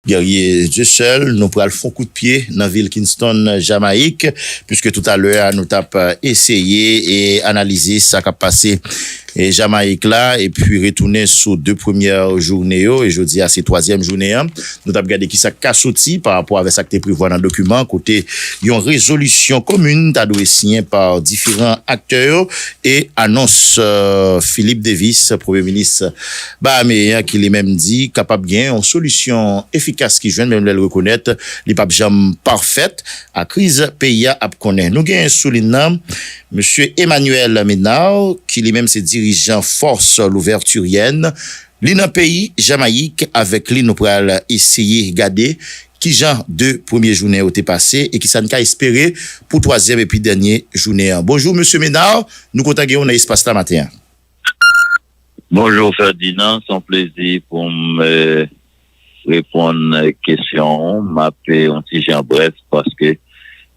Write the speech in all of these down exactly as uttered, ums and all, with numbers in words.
Guerrier Dieuseul, nou pral fè yon kout pye nan vil Kingston, Jamayik, piske toutalè a nou t ap eseye e analize sa k ap pase e Jamayik la, epi retounen sou de premyè jounen yo, e jodi a se twazyèm jounen an. Nou t ap gade kisa k ka soti pa rapò avè sa k te prevwa nan dokiman, kote yon rezolisyon komin ta dwe siyen pa diferan aktè yo, e anons, euh, Philippe Davis, premye minis bahameyen an, ki li menm di kapab gen yon solisyon efikas ki jwenn, menm lè l rekonèt li p ap janm pafèt a kriz peyi a ap konnen. Nou gen sou liy nan Mesye Emmanuel Ménard, ki li menm se dirijan Force Louverturienne. Li nan peyi Jamayik, avèk li nou pral eseye gade kijan de premye jounen yo te pase e kisa n ka espere pou twazyèm epi dènye jounen an. Bonjou, Mesye Ménard, nou kontan gen w nan espas la maten an. Bonjou, Ferdinand, se yon plezi pou m, eh, reponn, eh, kesyon w. M ap, eh, yon ti jan brèf paske,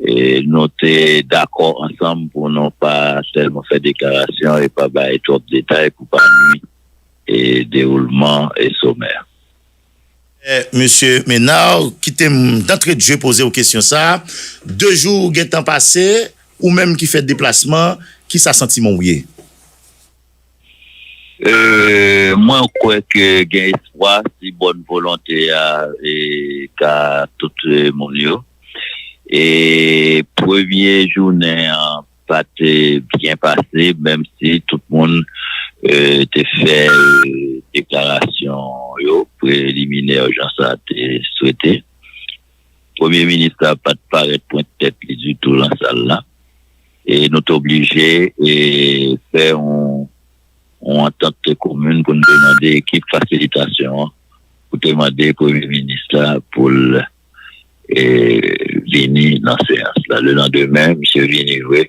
eh, nou te dakò ansanm pou nou pa sèlman fè deklarasyon e pa bay twòp detay pou pa nwi, eh, dewoulman, eh, somè a. Eh, Mesye Ménard, kite m dantre de je poze w kesyon sa a. De jou gentan pase, ou menm ki fè deplasman, kisa santiman w ye? Eh, mwen kwè ke gen espwa si bòn volonte a, eh, ka tout, eh, moun yo. E premye jounen an pa t, eh, byen pase, menm si tout moun, eh, te fè, eh, deklarasyon yo preliminè jan sa te swete. Premye minis la pa t parèt pwente tèt li ditou lan sal la. E nou te oblije, eh, fè yon, yon antant komin pou n te mande ekip fasilitasyon an, pou te mande premye minis la pou l, eh, vini nan seyans la. Lelandemen, misye vini vre.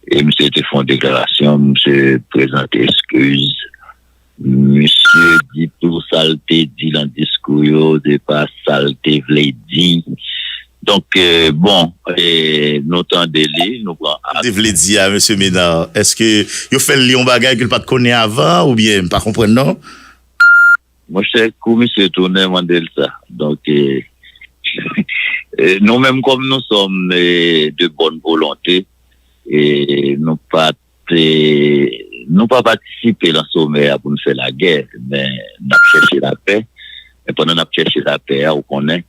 E misye te fè yon deklarasyon, misye prezante eskiz. Misye di tou sa l te di lan diskou yo, se pa sa l te vle di. Donk, eh, bon, eh, nou tande li, nou pran ak. Te vle di a, Mesye Ménard, èske yo fè l li yon bagay ke l pa t konnen avan, oubyen m pa konprann non? Monchè, kou misye tounen, mande l sa. Donk, eh, eh, nou menm kòm nou sòm, eh, de bòn volonte, eh, nou pa te, nou pa patisipe lan somè a pou n fè lagè, men n ap chèche lapè. Men pandan n ap chèche lapè a, ou konnen,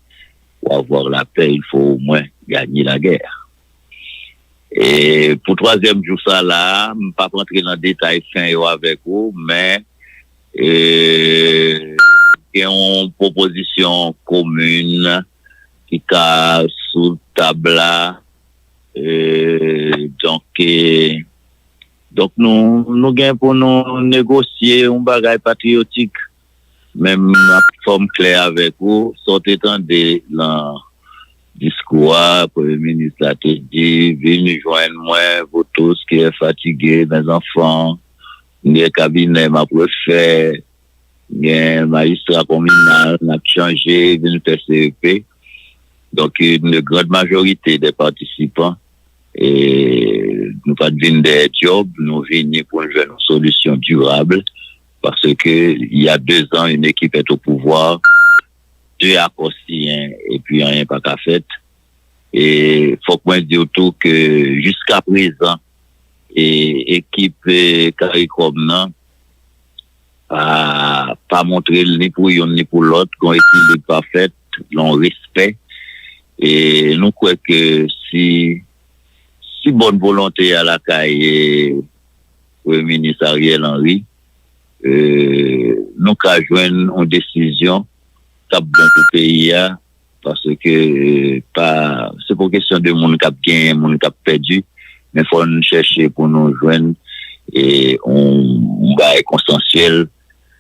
pour avoir la paix, il faut au moins gagner la guerre. E pou twazyèm jou sa la, m p ap rantre nan detay fen yo avèk ou, men, e, gen yon pwopozisyon komin ki ka sou tab la. E, donk, e, donk nou, nou gen pou nou negosye yon bagay patriyotik. Men m ap fè m klè avèk ou, sa w te tande lan diskou a, premye minis la te di, vin jwenn mwen, vous tous qui êtes fatigués, mes enfants, gen kabinè m ap refè, gen majistra kominal, n ap chanje, vin fè C E P. Donk, une grande majorité des participants, e, nou pa t vin dèyè djòb, nou vini pou n jwenn yon solisyon dirab, paske il y a deux ans, une équipe est au pouvoir, de akò siyen, epi anyen pa ka fèt. E fòk mwen di w tou ke jiska prezan, e ekip, e, CARICOM nan pa, pa montre l ni pou youn ni pou lòt, gon ekilib pa fèt, gon respè. E nou kwè ke si, si bòn volonte a lakay, e, Premye Minis Ariel Henry, e, nou ka jwenn yon desizyon k ap bon pou peyi a, paske, e, pa, se pa yon kesyon de moun k ap genyen, moun k ap pèdi, men fò n chèche pou nou jwenn, e, yon, yon bagay konsansyèl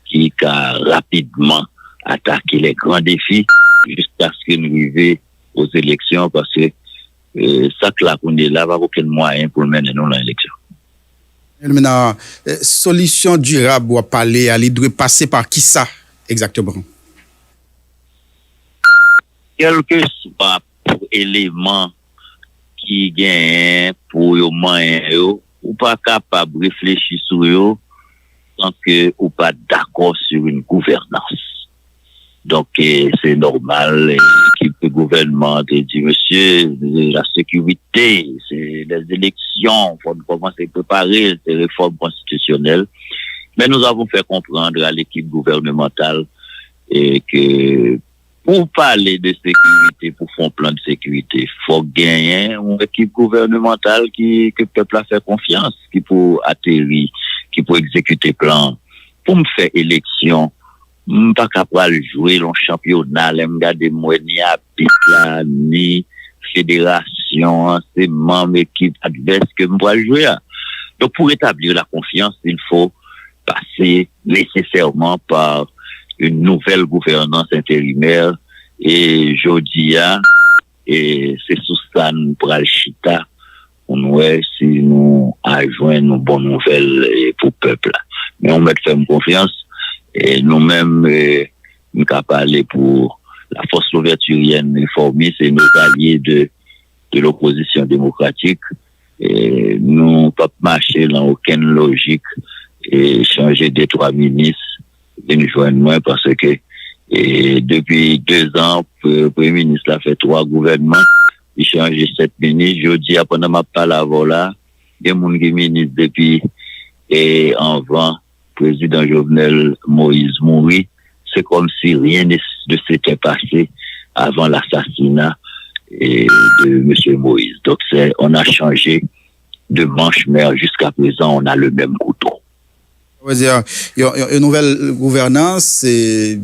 ki ka rapidman atake les grands défis jiskaske n rive aux élections, paske, e, sa k la kounye la pa gen okenn mwayen pou l mennen nou nan eleksyon. Elmina, eh, solisyon dirab w ap pale a, li dwe pase pa kisa egzakteman? Kèlkeswa eleman ki genyen pou yo manyen yo, ou pa kapab reflechi sou yo san ke ou pa dakò sur une gouvernance. Donk, eh, se nòmal, eh, ki gouvènman an te di, mesye, eh, la sécurité, se lè eleksyon, fò n kòmanse prepare, se refòm konstitisyonèl. Men nou avon fè konprann a lekip gouvènemantal, eh, ke pou pale de sekirite, pou fè yon plan de sekirite, fòk genyen yon ekip gouvènemantal ki, ke pèp la fè konfyans, ki pou ateri, ki pou egzekite plan. Pou m fè eleksyon, m pa ka pral jwe yon chanpyona, lè m gade m wè ni abit la, ni federasyon an, se manm ekip advès ke m pral jwe a. Donk, pou retablir la konfyans, il faut passer nécessairement par une nouvelle gouvernance intérimaire. E jodi a, e se sou sa n pral chita pou n wè si nou a jwenn yon bon nouvèl, e, pou pèp la. Men ou mèt fè m konfyans, e nou menm, e, m ka pale pou la Force Louverturienne Réformiste et nos alliés de, de l'opposition démocratique. E nou p ap mache lan okenn lojik, e chanje de twa minis vin jwenn mwen, paske, e, depi de zan, pre-, premye minis la fè twa gouvènman, li chanje sèt minis. Jodi a, pandan m ap pale avè w la, gen moun ki minis depi, e, anvan prezidan Jovenel Moïse mouri. Se kòmsi rien ne, ne s'était passé avant l'assassinat, e, de mesye Moïse. Donc, c'est, on a changé de manche, mais jusqu'à présent, on a le même couteau. Sa vle di, yon, yon, yon nouvèl gouvènans, e,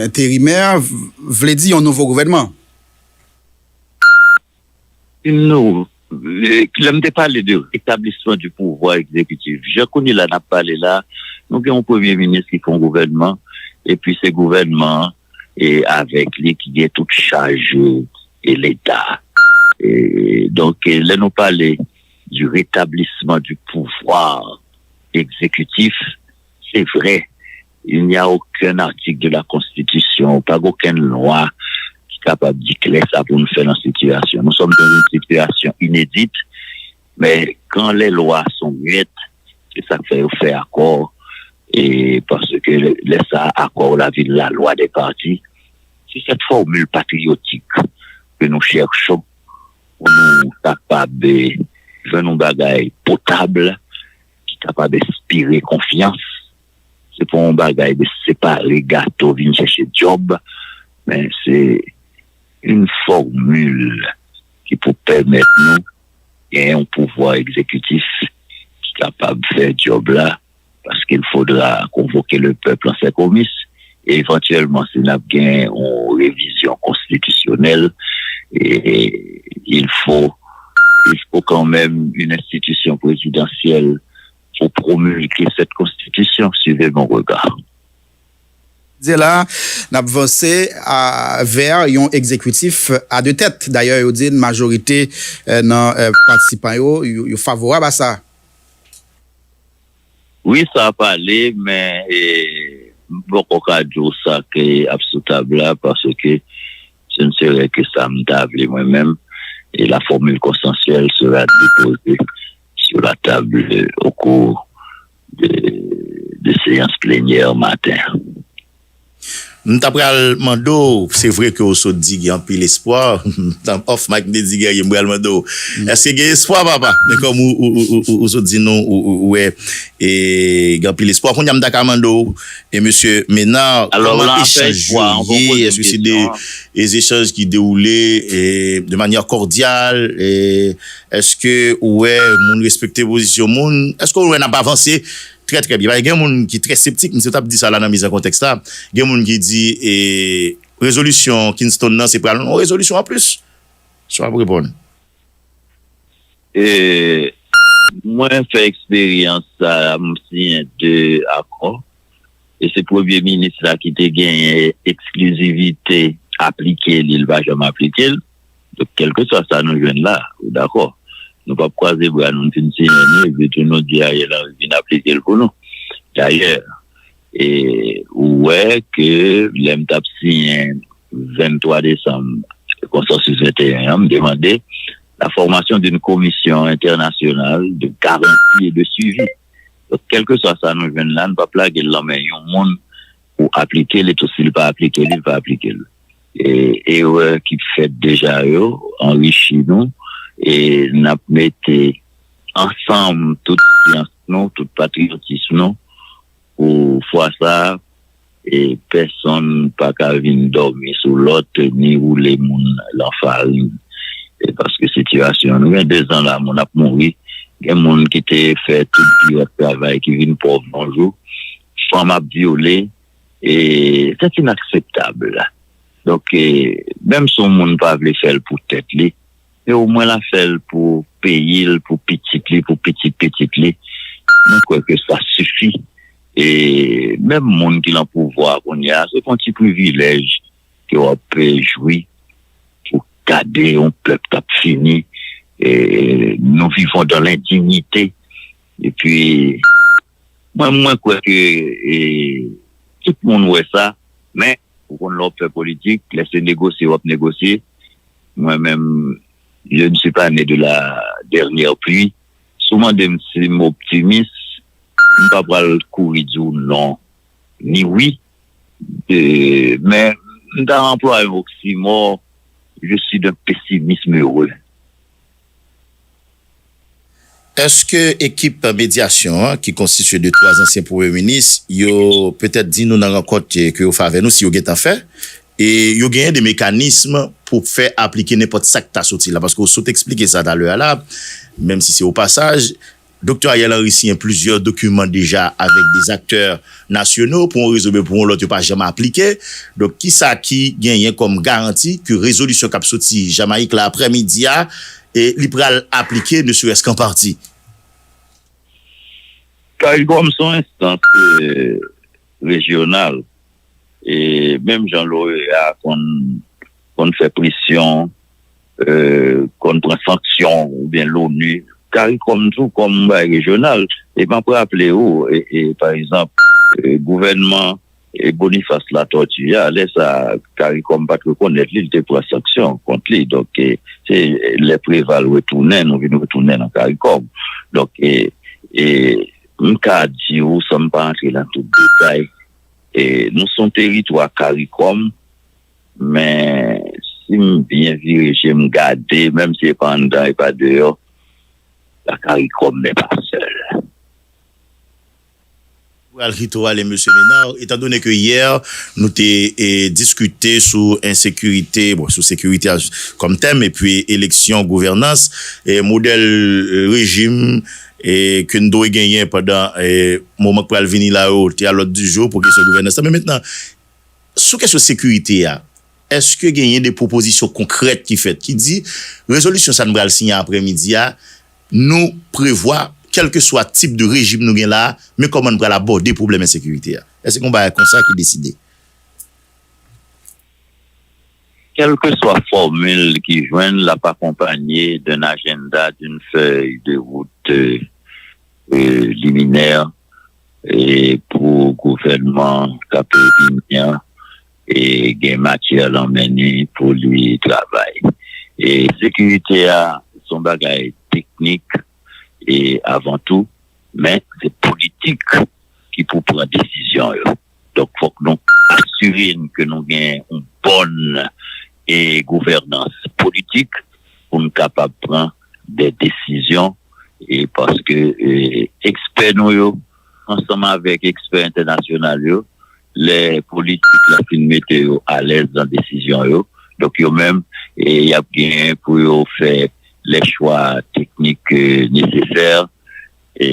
enterimè, vle di yon nouvo gouvènman. Nou, e, lè m te pale de rétablissement du pouvoir exécutif, jan kounye la n ap pale la, nou gen yon premye minis ki fè yon gouvènman, epi se gouvènman an, e avèk li ki gen tout chaj, e, Leta. E, donk, e, lè nou pale du rétablissement du pouvoir exécutif, se vrè, il n'y a aucun article de la Constitution, pa gen okenn lwa ki kapab di klè sa pou nou fè nan sitiyasyon. Nous sommes dans une situation inédite, mais quand les lois sont muettes, se sa k fè yo fè akò, e paske lè, lè sa, akò la vin la loi des partis. C'est cette formule patriotique que nous cherchons pou nou kapab, e, jwenn yon bagay potab, ki kapab enspire konfyans. Se pa yon bagay de separe gato, vin chèche djòb, men se yon fòmil ki pou pèmèt nou gen yon pouvwa egzekitif ki kapab fè djòb la, parce qu'il faudra convoquer le peuple en ces comices, et éventuellement, si n ap gen yon revizyon konstitisyonèl, e, il faut, il faut quand même une institution présidentielle pour promulguer cette constitution. Suivez mon regard. Di la, n ap vanse a, vè yon egzekitif a de tèt. Dayè, yo di majorite, e, nan, e, patisipan yo, yo, yo favorab a sa. Wi, sa ap ale, men, e, m poko ka di w sa ke ap sou tab la, paske ce ne serait que ça m ta vle mwen menm, et la formule consensuelle sera déposée sur la table au cours de, de séance plénière matin. M ta pral mande w, se vre ke w sot di gen anpil espwa. Off mic, m te di Guerrier, m pral mande w, èske gen espwa, papa? Men kòm ou, ou, ou, ou, ou sot di nou, ou, ou, ou wè, e, gen anpil espwa. Kounye a, m ta ka mande w, e, mesye Menard, kòman echanj yo ye? Èske se de, e, echanj ki dewoule, e, de manyè kòdyal? E, èske ou wè moun respekte pozisyon moun? Èske ou wè n ap avanse trè, trè byen? Paske gen moun ki trè septik, misye t ap di sa la nan miz an kontèks la. Gen moun ki di, e, rezolisyon Kingston nan, se pral yon rezolisyon anplis. Sa w ap reponn? E, mwen fè eksperyans sa, m siyen de akò. E se premye minis la ki te genyen eksklizivite aplike li, li pa janm aplike l. Donk, kèlkeswa sa nou jwenn la, ou dakò. Nou p ap kwaze bra nou, n fin siyen li, epi tou nou di Ariel Henry vin aplike l pou nou. Dayè, e, ou wè ke lè m t ap siyen venntwa desanm konsansis venteyen an, m te mande la formation d'une commission internationale de garantie et de suivi. Donk, kèlkeswa sa nou jwenn la, n p ap lage l nan men yon moun ou aplike l, etou si l pa aplike l, li pa aplike l. E erè ki fèt deja yo anrichi nou, e n ap mete ansanm tout syans nou, tout patriyotis nou, pou fwa sa a, e pèsonn pa ka vin dòmi sou lòt, ni woule moun lan farin. E paske sitiyasyon, nou gen dezan la, moun ap mouri, gen moun ki te fè tout vi ap travay, ki vin pòv yon jou, fanm ap vyole, e se inakseptab. Donk, e, menm si yon moun pa vle fè l pou tèt li, e omwen l a fè l pou peyi l, pou pitit li, pou pitit pitit li. Mwen kwè ke sa sifi. E menm moun ki lan pouvwa kounye a, se pa yon ti privilèj ke w ap, e, jwi pou gade yon pèp k ap fini. E, nous vivons dans l'indignité. Epi, mwen, mwen kwè ke, e, tout moun wè sa, men, ou konn lè w ap fè politik, lè se negosye w ap negosye, mwen menm, je ne suis pas né de la dernière pluie. Si w mande m si m optimis, m pa pral kouri di w non, ni wi. E, men, m ta anplwaye yon oksimò, je suis d'un pessimisme heureux. Èske ekip medyasyon an, ki konstitye de twa ansyen premye minis, yo petèt di nou nan rankont ke yo fè avè nou, si yo gentan fè, e yo genyen de mekanism pou fè aplike nenpòt sa k ta soti la? Paske w sot eksplike sa talè a la, menm si se o pasaj, Doktè Ariel Henry siyen plizyè dokiman deja avèk de aktè nasyono pou yon rezon oubyen pou yon lòt yo pa janm aplike. Donk, kisa ki genyen kòm garanti ke rezolisyon k ap soti Jamayik la aprèmidi a, e li pral aplike, ne serait-ce qu'en partie? Kay kòm se yon enstans, e, rejyonal, e menm jan l'OEA konn, konn fè presyon, e, konn pran sanksyon oubyen l'ONU, kay kòm tou kòm yon bagay rejyonal. E m ap raple w, e, e, pa egzanp, e, gouvènman, e, Boniface Latortue a, lè sa a, kay kòm pa t rekonèt li, li te pran sanksyon kont li. Donk, e, se lè Preval retounen, nou vin retounen nan kay kòm. Donk, e, e, m ka di w, san m pa antre nan tout detay, e, nou se yon teritwa kay kòm, men si m byen vire je m gade, menm si e pa anndan, e pa deyò, la kay kòm, men pa sèl. Pral kite w ale, mesye Menard, etandone ke yè, nou te, e, diskite sou ensekirite, bon, sou sekirite a kòm tèm, epi eleksyon, gouvènans, e modèl, e, rejim, e, ke n dwe genyen pandan, e, moman k pral vini la yo, te a lòd di jou pou kesyon gouvènans la. Men mentnan, sou kesyon sekirite a, èske genyen de pwopozisyon konkrèt ki fèt, ki di, rezolisyon sa n pral siyen aprèmidi a, nou prevwa, kèlkeswa tip de rejim nou gen la a, men kòman n pral abòde pwoblèm ensekirite a? Èske gen yon bagay konsa ki deside? Quelle que soit formule ki jwenn, l ap akonpanye d'un agenda, d'une feuille de route, euh, euh, liminaire, e pou gouvènman k ap vini an, e gen matyè lan men li pou li travay. E sekirite a, se yon bagay teknik, e avan tou, men se politik ki pou pran desizyon yo. Donk, fòk nou asire n ke nou gen yon bòn, e, gouvènans politik pou n kapab pran de desizyon, e paske, e, ekspè nou yo, ansanm avèk ekspè entènasyonal yo, lè politik la fin mete yo alèz nan desizyon yo, donk yo menm, e, y ap gen pou yo fè lè chwa teknik, e, nesesè, e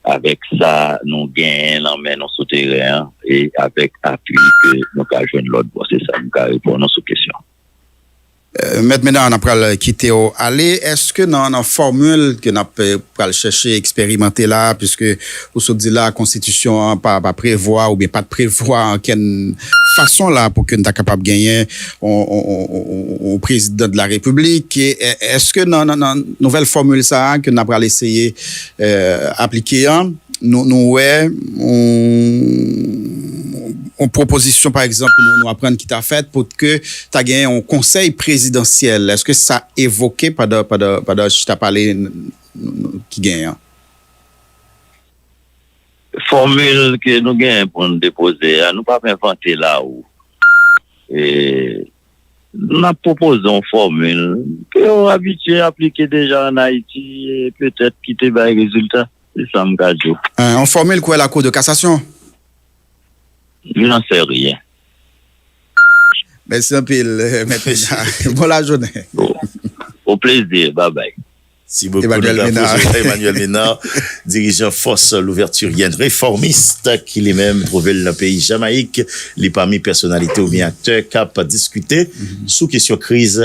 avèk sa nou genyen lan men nou sou teren an, e avèk apui ke nou ka jwenn lòt bò. Se sa m ka reponn ou sou kesyon. Euh, Mèt Menard, n ap pral kite w ale. Èske nan, nan fòmil ke n ap, euh, pral chèche eksperimante la, piske ou sot di la, konstitisyon an pa, pa prevwa oubyen pa t prevwa ankenn fason la pou ke n ta kapab genyen yon, yon, yon, yon, yon prezidan de la repiblik? E, e, èske nan, nan, nan nouvèl fòmil sa a ke n ap pral eseye, euh, aplike an, nou, nou wè yon, yon pwopozisyon, pa egzanp, nou, nou aprann ki ta fèt pou ke ta gen yon konsèy prezidansyèl? Èske sa evoke pandan, pandan, pandan chita pale n- n- ki genyen an? Fòmil ke nou genyen pou n depoze a, nou p ap envante lawou. E, n ap pwopoze yon fòmil ke yo abitye aplike deja ann Ayiti, e petèt ki te bay rezilta. Se sa m ka di w. Yon fòmil kwè la Cour de cassation. Je n'en sais rien. Mèsi anpil, Mèt Ménard. Bon lajounen. Au plaisir. Bye bye. Si bokou nou ta pwofesè Emmanuel Ménard, dirijan Force Louverturienne Réformiste, ki li menm twouve l nan peyi Jamayik, li pami pèsonalite oubyen aktè k ap diskite sou kesyon kriz